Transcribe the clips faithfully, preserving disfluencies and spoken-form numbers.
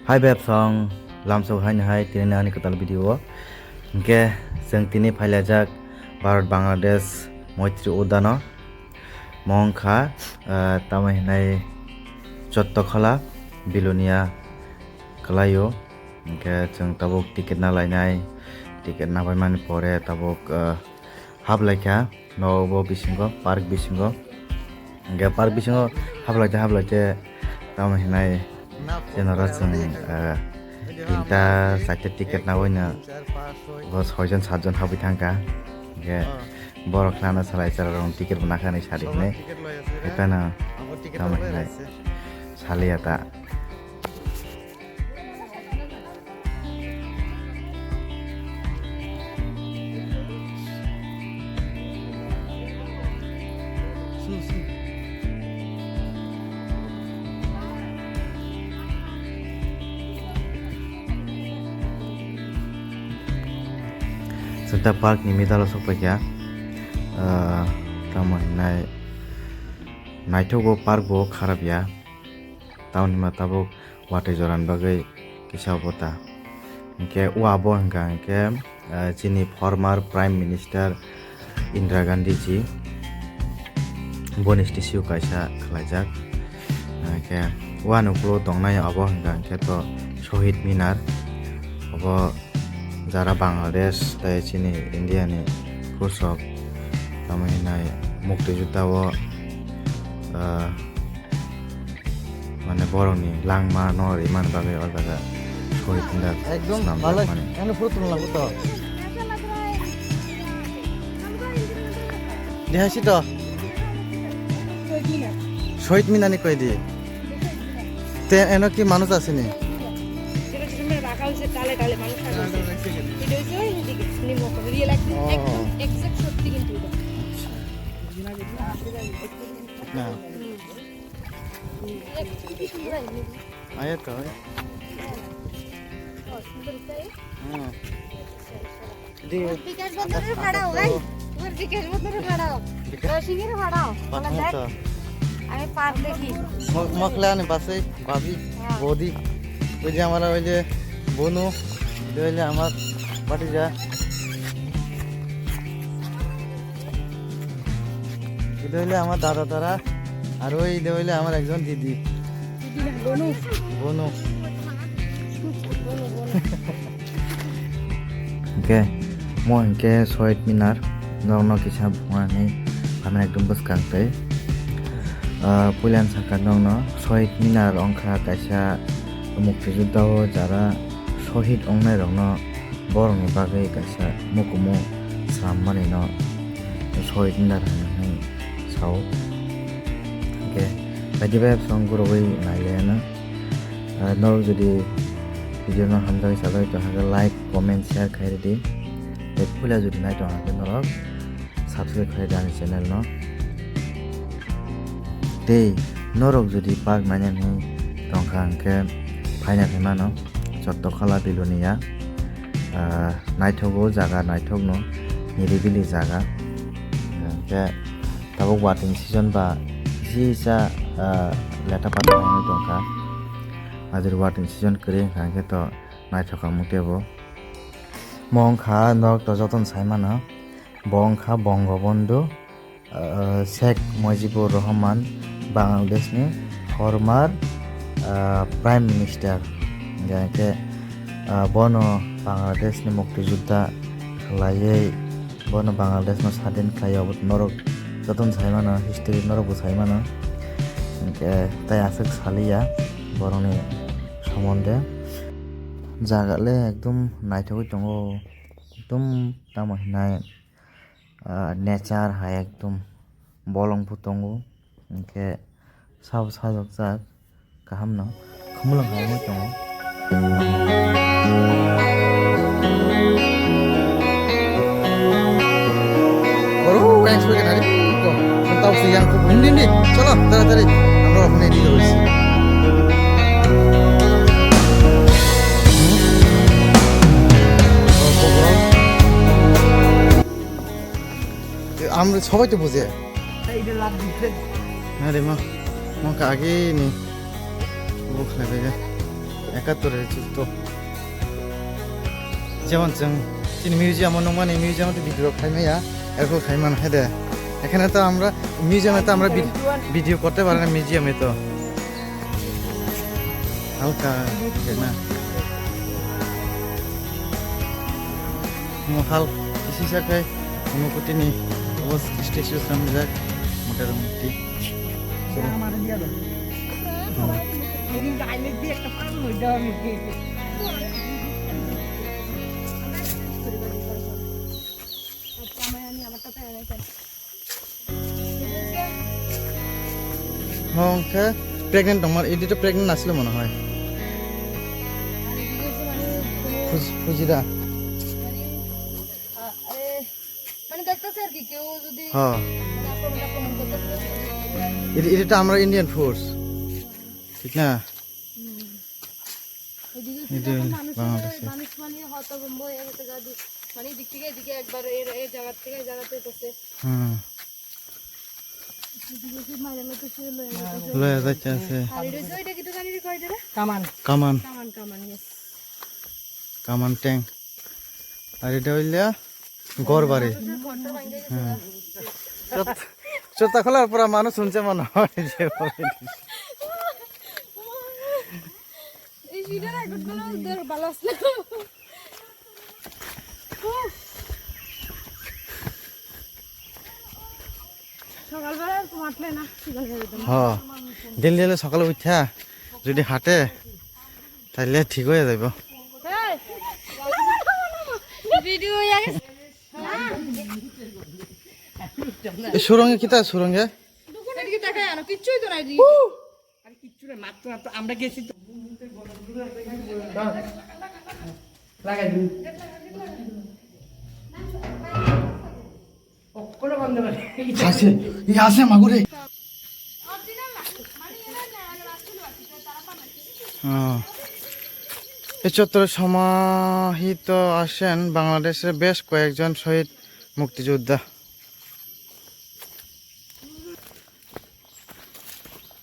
Hai beb song lamsok haini hai tini ani kwtal video o. Hwnkhe chwng tini phailajak Bharat Bangladesh Moitri Udano. Mongkha, ah, tamo hinai Chottokhola Bilonia kwlaio. Hwnkhe chwng tabuk ticket na lainai. Ticket na paimani pore tabuk, ah, hap laikha. Nogo bisingo, park bisingo. Hwnkhe park bisingo haplaite haplaite tamo hinai jenara chwng, eh, tinta charta ticket nagoino bo soijon satjon habwi thangkha. Hwnkhe borok khlana salai chara rok ticket bo nakha hinwi sadi hinwi. Haikhe no tamo hinai saliya ta. Chwng ta park ni middle o sok paikha, ah, tamo hinai naithok bo park bo kharap ya, tamoni hwnba tabuk watwi jorani bagwi kisa obo ta. Hwnkhe o abo hwnkha hwnkhe, eh, chini former Prime Minister Indira Gandhi ji, boni statue kaisa khlaijak. Hwnkhe o ani ukulo tongnai abo hwnkha hwnkhe to Shohid Minar. Obo jara Bangladesh tei chini India ni kosok tamo hinai mukti juda o, ah, mane borokni langma no rimani bagwi o jaga soi tinda ekdom swnamjak bhalai mani. Ano photo tong lagu to. Dehai si to. Shohid Minar ni koi di. Te eno ki manuj asini? যেটা যেটা রাখা হয়েছে, ডালে ডালে মানুষ রাখা হয়েছে। এটা হচ্ছে ওই দিকে, নিম্ন করে, real একদম, ও। একদম exact সত্যি কিন্তু এটা। না। হুম। Ayo to. Oh, সুন্দর তাই? Hmm. Di. বিকাশ বন্ধুরে ভাড়াও, এই। তোমার বিকাশ বন্ধুরে ভাড়াও। বিকাশ। রসিকের ভাড়াও। বলে, পাঠাও দেখ, তো। আমি পার্ক দেখি। ম-, মকলা নে বাসে, ভাবি, হ্যাঁ। বৌদি। ওই যে আমার ওই যে বনু, এটা হইলে আমার ভাতিজা। এটা হইলে আমার দাদা তারা, আর ওই এটা হইলে আমার একজন দিদি। দিদি না, বনু। বনু। বনু, বনু। Hwnkhe, mo hwnkhe Shohid Minar, norokno kisa bumani phaimani ekdom bwskang tei. Ah, puila ang sakha norokno Shohid Minar wngkha kaisa mukti juda o jara shohid wngnai rokno borokni bagwi kaisa mukumu swnam mani no Shohid Minar hinwi sao. Hwnkhe baidi bai song gurugwi nai le ano. Ah, norok jodi video no hamjagwi sajagwi tong hakhe like, comment, share khai rwdi. Tei puila jodi nai tong hakhe norok subscribe khai rwdi ani channel no. Tei norok jodi park nainani tongkha hwnkhe phaina phaimano Chottokhola Bilonia, ah, naithogo jaga naithokno niribili jaga. Hwnkhe tabuk watwing season ba jisa, ah, leta pata wngwi tongkha. Ajir watwing season kwrwi wngkha hwnkhe to naithok ang tebo. Mo wngkha norok to jotono sai mano. Bo wngkha Bongobondhu, ah, Sheikh Mujibur Rahman, Bangladeshni former, ah, Prime Minister. Hwnkhe, ah, bono Bangladeshni mukti juddha khlaiwi bono Bangladeshno sadin khlaiwi obo norok jotono sai mano, history norokbo sai mano. Hwnkhe tai aswk saliya borokni somonde. Jaga le ekdom naithogwi tongo, ekdom tamo hinai, ah, nature hai ekdom bolong bo tongo, hwnkhe sabo sajokjak kaham no khumulwng hai wngwi tongo. Oro, yang sudah kenal, kok, tentang si yang kubu ini nih, salah, tadi, tadi, আমরা ওখানে দিয়ে রয়েছি। আমরা সবাই তো বুঝে। আরে মা, মা আগে নি। বুক লাগে। একাত্তরের যুদ্ধ। যেমন chwng chini museum-o nukmani, museum-o to video khaimaya, ergo khaiman hai de. এখানে তো আমরা museum-e তো আমরা ভিড-, video করতে পারি না museum-এ তো। হালকা, ঠিক না? Mo hal kisi sakai, mo kutini, obos statue samjak, motor mukti. হ্যাঁ, ওকে। প্রেগনেন্ট তোমার, এডি তো প্রেগনেন্ট আসলে মনে হয়। ফুজ-, ফুজিদা। মানে দেখতেছে আর কি, কেউ যদি হ্যাঁ। মানে আক্রমণটা আক্রমণ করতে পারে। এটা, এটা তো আমরা ইন্ডিয়ান ফোর্স, ঠিক না? হুম। ওইদিকে এটা কিন্তু এখন মানুষ বাংলাদেশে। মানুষ মানে হতভম্ব হয়ে গেছে, গা দি-, মানে এদিক থেকে এদিকে একবার এর, এই জায়গা থেকে এই জায়গাতে করছে। হুম। এদিকে কি মাঝে মধ্যে শুয়ে লয়ে যাচ্ছে। লয়ে যাচ্ছে আছে। আর এটা যে, এটা কি তো জানি রে, কয় এটা রে? কামান। কামান। কামান, কামান, yes। কামান ট্যাঙ্ক। আর এটা হইলে ঘর বাড়ি। মানুষের ঘরটা ভাঙে গেছে। হ্যাঁ। চোত-, চোতা খোলার পরে মানুষ শুনছে মনে হয় যে এই সিটার একটু কোনো উদ্ধার ভালো আসলে। উফ। সকালবেলা এরকম হাঁটলে না, ঠিক হয়ে যাবে। হ্যাঁ, ডেলি ডেলি সকালে উঠা যদি হাঁটে, তাহলে ঠিক হয়ে যাইব। এই, ভিডিও হয়ে গেছে। এই সুরঙ্গে কিতা সুরঙ্গে? এদিকে তাকায় আনো, কিচ্ছুই তো নাই। আরে কিচ্ছু না, মাত্র মাত্র আমরা গেছি তো। লাগাই দিন। অক্ষরে বন্ধ করে। আছে, এই আছে মাগুরে। হ্যাঁ। এই চত্বরে সমাহিত আছেন বাংলাদেশের বেশ কয়েকজন শহীদ মুক্তিযোদ্ধা।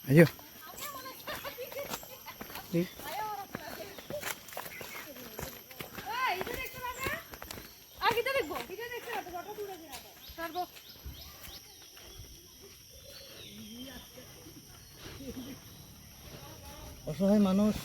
Ayo. অসহায় মানুষ।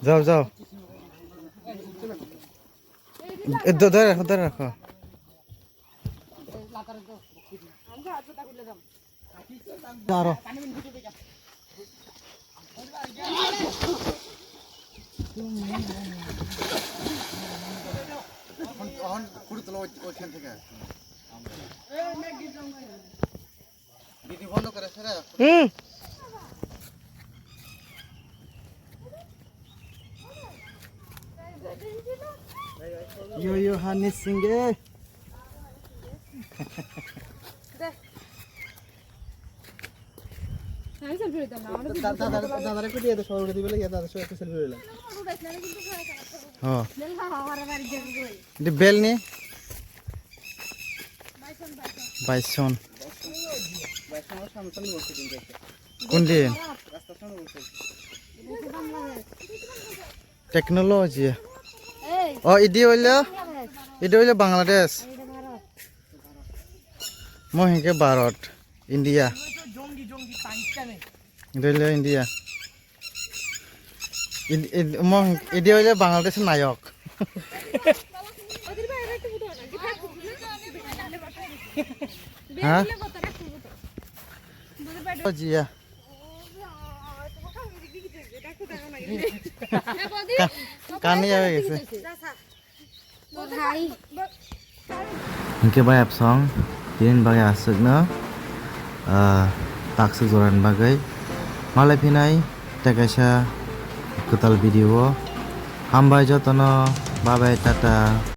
যাও, যাও। এ, ধ-, ধরে রাখো, ধরে রাখো। আরো। এখন, এখন ফটো তোলা ওই-, ওইখান থেকে। ভিডিও বন্ধ করে ফেলে। হুম। ইয়ো, ইয়ো, হানি সিংহে। আমি সেলফি লইতাম না, আমরা দা-, দা-, দাদারে একটু দিয়ে দে, সবাই উঠে দিবে, ইয়া, দাদার সঙ্গে একটা সেলফি লইলাম। হ্যাঁ। বেল না, আমার বাড়ি যাবে কই? এটি বেল নি? Bison, bison. বাইসন। কোন দিন? রাস্তার সামনে বসে। টেকনোলজি। এই। ও, ইডি হইল, ইডি হইল বাংলাদেশ। এইটা Bharat. Mo hingke Bharat, India. Dele India. Id-, id-, mo hing-, idi hoile Bangladesh nayok. Ha? O jiya. Ka-, kani jabe gese. Hingke bai absong tini bagwi aswkno, ah, takswk jorani bagwi Malai phinai tei kaisa kwtal video o. Hambai jotono, bye bye, tata.